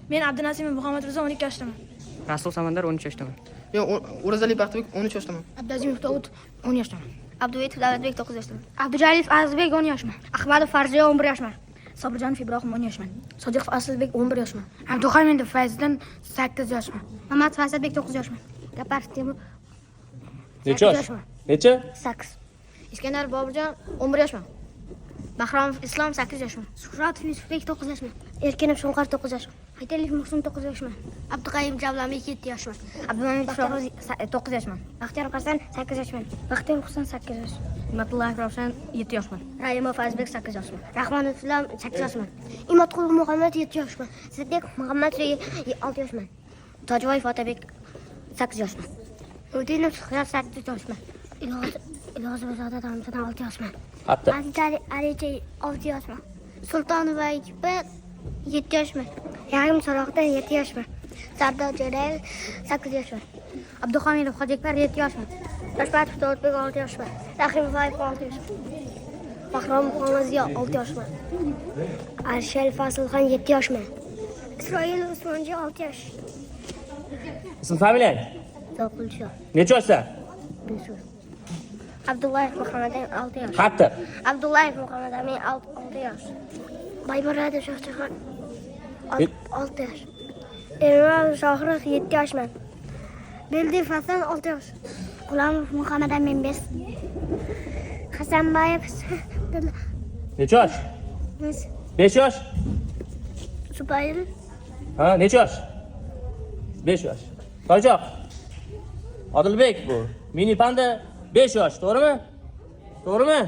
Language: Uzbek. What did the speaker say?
Men Abdunasimov Muhammad Rizo, 12 yoshdaman. Rasul Samandar, 13 yoshdaman. Men O'razali Baxtibek, 13 yoshdaman. Abdazimov Dovud, 10 yoshdaman. Abduvoitov Davlatbek, 9 yoshdaman. Abdujalilov Azizbek, 10 yoshman. Ahmadov Farziyo, 11 yoshman. Sobirjonov Ibrohim, 10 yoshman. Sodiqov Asilbek, 11 yoshman. Abduhamidov Fayziddin, 8 yoshman. Mamatov Asadbek, 9 yoshman. Gaparov Temur. Necha yosh? Necha? 8. Iskandar Boburjon, 11 yoshman. Bahromov Islom, 8 yoshman. Shuhratov Yusufbek, 9 yoshman. Erkinov Shunqor, 9 yoshman. Haytaliev Muhsin, 9 yoshman. Abduqayim Javlonbek, 7 yoshman. Abdumamid Shohruz, 9 yoshman. Baxtiyor Hasan, 8 yoshman. Baxtiyor Husan, 8 yosh. Hikmatullayev Ravshan, 7 yoshman. Rahimov Azizbek, 8 yoshman. Rahmonov Islom, 8 yoshman. Imatqulov Muhammad, 7 yoshman. Siddiq Muhammad, 6 yoshman. Tojboyev Otabek, 8 yoshman. Nurdinov Shuhrat, 8 yoshman. Ilyosov Ramzan, 6 yoshman. Qattiq. Azizali Alicha, 6 yoshman. Sultonova Akbar, 7 yoshman. Yarim Salohiddin, 7 yoshman. Sardor Jo'rayev, 8 yoshman. Abduhamidov Hojiakbar, 7 yoshman. Toshmatov Dovudbek, 6 yoshman. Rahimov 6 yoshman. Bahrom Muhammadziyo, 6 yoshman. Arshel Faslxon, 7 yoshman. Isroil Usmonjon, 6 yosh. Ism familiyang? Zoqulsho. Necha yoshsan? Abdullayev Muhammad Amin, 6 yosh. Qattiq. Abdullayev Muhammad Amin, 6 yosh. Baymuradov Shohjahon, 6 yosh. Ermon Shohrux, 7 yoshman. Beldiyev Hasan, 6 yosh. G'ulomov Muhammad Amin, 5. Hasanbayev Necha yosh? 5 yosh? Subayr. Ha, necha yosh? 5 yosh. Toychoq. Odilbek bu. Mini panda 5 yosh, to'g'rimi? To'g'rimi?